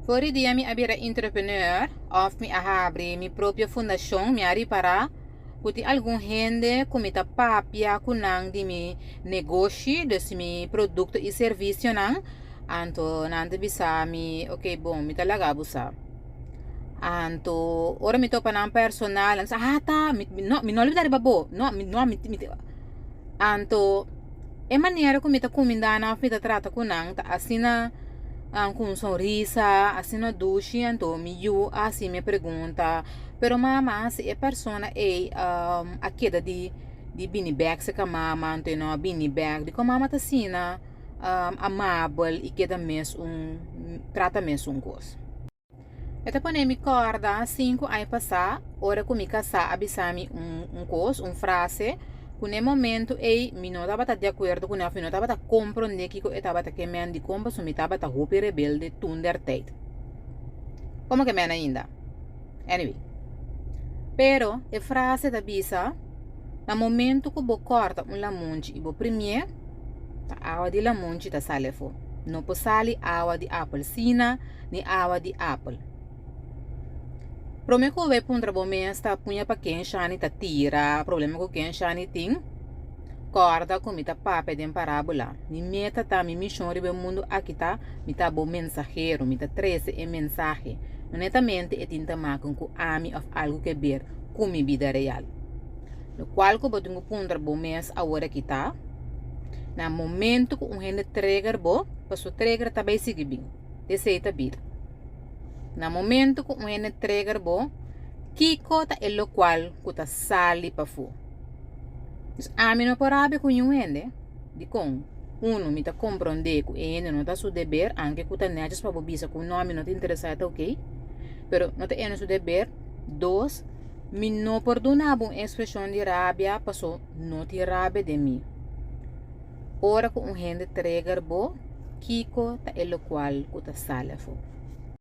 For di dia mi a bira entrepreneur òf mi a habri mi propio fundashon, mi a ripará ku tin algun hende ku mi ta papia ku nan di mi negoshi, dus mi produkto i servisionan, anto nan ta bisa mi, ok bon, mi ta laga bo sa. Anto ora mi topa nan personal, nan bisa, ah ta, mi no, mi no lubida riba bo, no, mi no, mi mi. Anto e manera ku mi ta kumindá nan òf mi ta trata ku nan ta asina ku un sonrisa, asina dushi. Anto mi yu a hasi mi e pregunta, Pero mama, si e persona ei a keda di di bini bèk serka mama, anto e no a bini bèk, dikon mama ta asina amabel i keda mes un trata mes un kos? E ta pone mi kòrda sinku aña pasá ora ku mi kasá a bisa mi un un kos, un frase, ku na e momentu ei mi no tabata di akuerdo kuné òf mi no tabata komprondé kiko e tabata ke men dikon pasobra mi tabata hopi rebelde tun der tèit. Komo ke men ainda? Anyway. Pero e frase ta bisa, Na momentu ku bo kòrta un lamunchi i bo primié, ta awa di lamunchi ta sali afó. No por sali awa di apelsina. Ni awa di apel. Prome ku bo puntra bo mes ta puña pa ken Shani ta tira, problema ku ken Shani tin, kòrda ku mi ta papia den parábola. Mi meta ta, mi mishon riba e mundu aki ta, mi ta bo mensahero, mi ta trese e mensahe. No netamente e tin ta maken ku ami òf algu ke ber ku mi bida real. Lokual ku bo tin ku puntra bo mes awor aki ta, na momentu ku un hende trigger bo, pasobra trigger ta bai sigui bin. Esei ta bira. Na momento ku un hende trigger bo, kiko ta e lokual ku ta sali pafó? Dus ami no por rabia ku niun hende. Dikon? Uno, mi ta komprondé ku e hende no ta su deber, anke ku ta nètjes pa bo bisa ku no, ami no ta interesá, e ta oké. Pero no ta e su deber. Dos, mi no por duna bo un ekspreshon di rabia paso no tin rabia den mi. Ora ku un hende trigger bo, kiko ta e lokual ku ta sali afó?